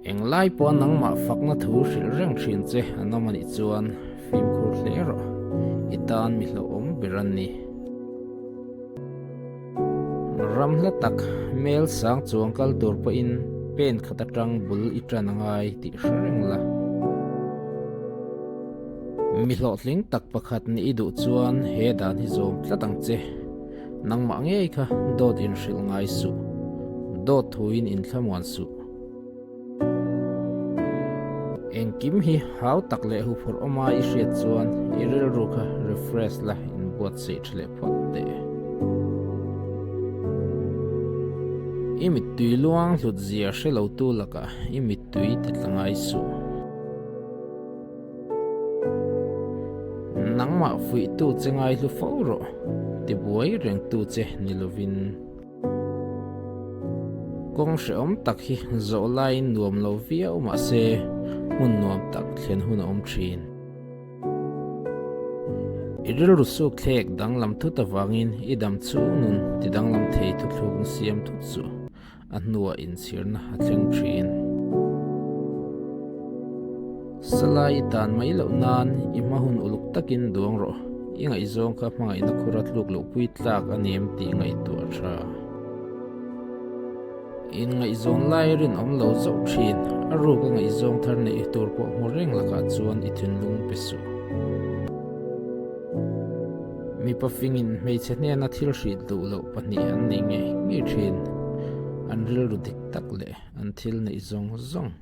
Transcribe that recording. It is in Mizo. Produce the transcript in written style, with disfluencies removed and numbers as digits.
Englai pawha nangmah fakna thu hrilh reng thin che an awm anih chuan fimkhur hle rawh, i tan mi hlauhawm ber an ni. Ram hla tak mel sang chuang kal tur pawhin pen khat atang bul i tan a ngai tih hre reng la. Mi hlawhtling tak pakhat nih i duh chuan he dan hi zawm tlat ang che. Nangmah ngei kha dawt inhrilh ngai suh, dawt thuin inthlamuan suh. Engkim hi hau tak leh huphurh awma i hriat chuan i rilru kha refresh la inbuatsaih tha leh phawt teh. I mittui luang hlut zia hre lotu lakah i mittui ti tla ngai suh. Nangmah fuihtu che ngaihlu fo rawh, tibuai rengtu che ni lovin. Kawng hrehawm tak hi zawh laiin nuam lo viau mah se hmun nuam tak thlen hun a awm thin. I rilru suk thlek danglam thut avangin i dam chhung nun ti danglam thei thuthlukna siam thut suh. A hnuah inchhirna a thleng thin. Salai i tan mai loh nan i hma hun uluk takin duang rawh. I ngaihzawng kha hmangaihna khura tluk loh pui tlak a ni em tih ngaihtuah a tha. In ngaihzawn lai rinawm lo zauh thin. A ruk a ngaihzawng thar neih tur pawh hmu reng lakah chuan i thinlung pe suh. Mipa fingin hmeichhe hnena thil hrilh duh loh pahnih an nei ngei ngei thin. An rilru dik tak leh an thil neih zawng zawng.